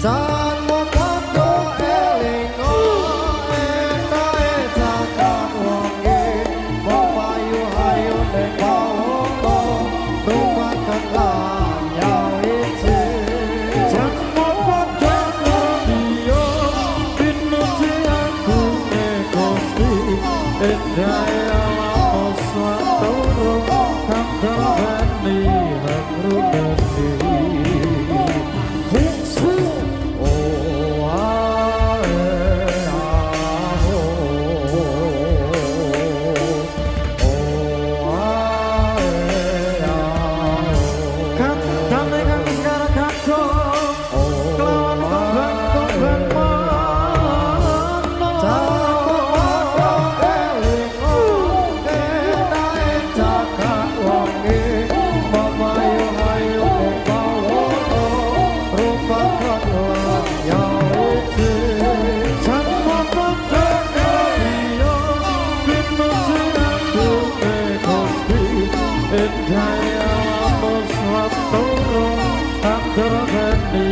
Janmu padha elinga endahe jagat wengi, memayu hayu ning bawana rumaken lan nyawiji. Janmu padha ngertiya pinuji agunge Gusti, endahe alam swatara kang darani hangruneni. Oh ae ah oh, oh ae ah oh. Kang damai kang sekarang kadung kelawan kembang-kembang mana. Janmu padha elinga endahe jagat wengi, memayu hayu ning bawana rumaken lan nyawiji. Janmu padha ngertiya pinuji agunge Gusti, endahe alam swatara kang darani.